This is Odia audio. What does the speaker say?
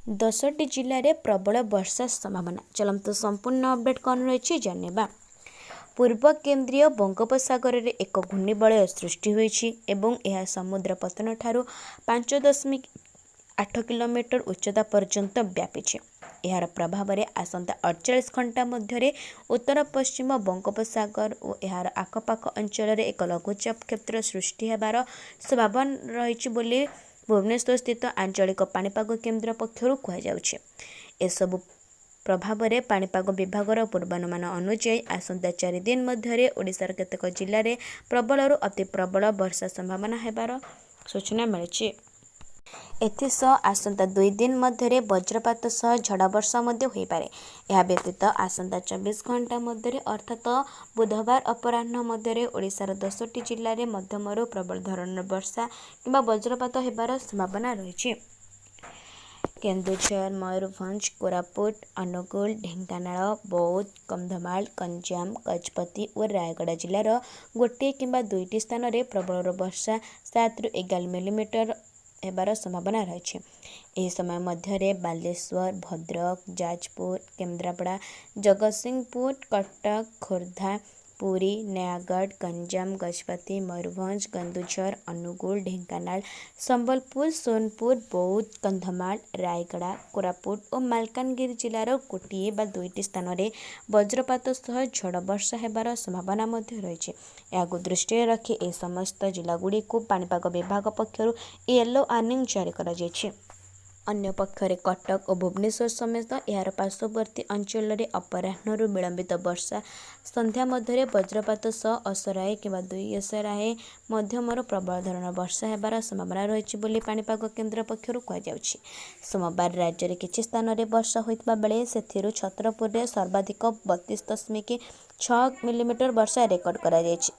10ଟି ଜିଲ୍ଲାରେ ପ୍ରବଳ ବର୍ଷା ସମ୍ଭାବନା। ଚାଲନ୍ତୁ, ସମ୍ପୂର୍ଣ୍ଣ ଅପଡେଟ୍ କ'ଣ ରହିଛି ଜାଣିନେବା। ପୂର୍ବ କେନ୍ଦ୍ରୀୟ ବଙ୍ଗୋପସାଗରରେ ଏକ ଘୂର୍ଣ୍ଣିବଳୟ ସୃଷ୍ଟି ହୋଇଛି ଏବଂ ଏହା ସମୁଦ୍ର ପତ୍ତନଠାରୁ 5.8 କିଲୋମିଟର ଉଚ୍ଚତା ପର୍ଯ୍ୟନ୍ତ ବ୍ୟାପିଛି। ଏହାର ପ୍ରଭାବରେ ଆସନ୍ତା 48 ଘଣ୍ଟା ମଧ୍ୟରେ ଉତ୍ତର ପଶ୍ଚିମ ବଙ୍ଗୋପସାଗର ଓ ଏହାର ଆଖପାଖ ଅଞ୍ଚଳରେ ଏକ ଲଘୁଚାପ କ୍ଷେତ୍ର ସୃଷ୍ଟି ହେବାର ସମ୍ଭାବନା ରହିଛି ବୋଲି ଭୁବନେଶ୍ୱରସ୍ଥିତ ଆଞ୍ଚଳିକ ପାଣିପାଗ କେନ୍ଦ୍ର ପକ୍ଷରୁ କୁହାଯାଉଛି। ଏସବୁ ପ୍ରଭାବରେ ପାଣିପାଗ ବିଭାଗର ପୂର୍ବାନୁମାନ ଅନୁଯାୟୀ ଆସନ୍ତା 4 ଦିନ ମଧ୍ୟରେ ଓଡ଼ିଶାର କେତେକ ଜିଲ୍ଲାରେ ପ୍ରବଳରୁ ଅତି ପ୍ରବଳ ବର୍ଷା ସମ୍ଭାବନା ହେବାର ସୂଚନା ମିଳିଛି। ଏଥିସହ ଆସନ୍ତା 2 ଦିନ ମଧ୍ୟରେ ବଜ୍ରପାତ ସହ ଝଡ଼ ବର୍ଷା ମଧ୍ୟ ହୋଇପାରେ। ଏହା ବ୍ୟତୀତ ଆସନ୍ତା 24 ଘଣ୍ଟା ମଧ୍ୟରେ, ଅର୍ଥାତ ବୁଧବାର ଅପରାହ୍ନ ମଧ୍ୟରେ ଓଡ଼ିଶାର 10ଟି ଜିଲ୍ଲାରେ ମଧ୍ୟମରୁ ପ୍ରବଳ ଧରଣର ବର୍ଷା କିମ୍ବା ବଜ୍ରପାତ ହେବାର ସମ୍ଭାବନା ରହିଛି। କେନ୍ଦୁଝର, ମୟୂରଭଞ୍ଜ, କୋରାପୁଟ, ଅନୁଗୁଳ, ଢେଙ୍କାନାଳ, ବୌଦ୍ଧ, କନ୍ଧମାଳ, ଗଞ୍ଜାମ, ଗଜପତି ଓ ରାୟଗଡ଼ା ଜିଲ୍ଲାର ଗୋଟିଏ କିମ୍ବା ଦୁଇଟି ସ୍ଥାନରେ ପ୍ରବଳରୁ ବର୍ଷା 7ରୁ 11 ମିଲିମିଟର ହେବାର ସମ୍ଭାବନା ରହିଛି। ଏହି ସମୟ ମଧ୍ୟରେ ବାଲେଶ୍ୱର, ଭଦ୍ରକ, ଯାଜପୁର, କେନ୍ଦ୍ରାପଡ଼ା, ଜଗତସିଂହପୁର, କଟକ, ଖୋର୍ଦ୍ଧା, ପୁରୀ, ନୟାଗଡ଼, ଗଞ୍ଜାମ, ଗଜପତି, ମୟୂରଭଞ୍ଜ, କେନ୍ଦୁଝର, ଅନୁଗୁଳ, ଢେଙ୍କାନାଳ, ସମ୍ବଲପୁର, ସୋନପୁର, ବୌଦ୍ଧ, କନ୍ଧମାଳ, ରାୟଗଡ଼ା, କୋରାପୁଟ ଓ ମାଲକାନଗିରି ଜିଲ୍ଲାର ଗୋଟିଏ ବା ଦୁଇଟି ସ୍ଥାନରେ ବଜ୍ରପାତ ସହ ଝଡ଼ ବର୍ଷା ହେବାର ସମ୍ଭାବନା ମଧ୍ୟ ରହିଛି। ଏହାକୁ ଦୃଷ୍ଟିରେ ରଖି ଏହି ସମସ୍ତ ଜିଲ୍ଲାଗୁଡ଼ିକୁ ପାଣିପାଗ ବିଭାଗ ପକ୍ଷରୁ ୟେଲୋ ୱାର୍ଣ୍ଣିଂ ଜାରି କରାଯାଇଛି। ଅନ୍ୟପକ୍ଷରେ କଟକ ଓ ଭୁବନେଶ୍ୱର ସମେତ ଏହାର ପାର୍ଶ୍ୱବର୍ତ୍ତୀ ଅଞ୍ଚଳରେ ଅପରାହ୍ନରୁ ବିଳମ୍ବିତ ବର୍ଷା ସନ୍ଧ୍ୟା ମଧ୍ୟରେ ବଜ୍ରପାତ ସହ ଅସରାଏ କିମ୍ବା 2 ଅସରାଏ ମଧ୍ୟମରୁ ପ୍ରବଳ ଧରଣର ବର୍ଷା ହେବାର ସମ୍ଭାବନା ରହିଛି ବୋଲି ପାଣିପାଗ କେନ୍ଦ୍ର ପକ୍ଷରୁ କୁହାଯାଉଛି। ସୋମବାର ରାଜ୍ୟରେ କିଛି ସ୍ଥାନରେ ବର୍ଷା ହୋଇଥିବା ବେଳେ ସେଥିରୁ ଛତ୍ରପୁରରେ ସର୍ବାଧିକ 32.6 ମିଲିମିଟର ବର୍ଷା ରେକର୍ଡ କରାଯାଇଛି।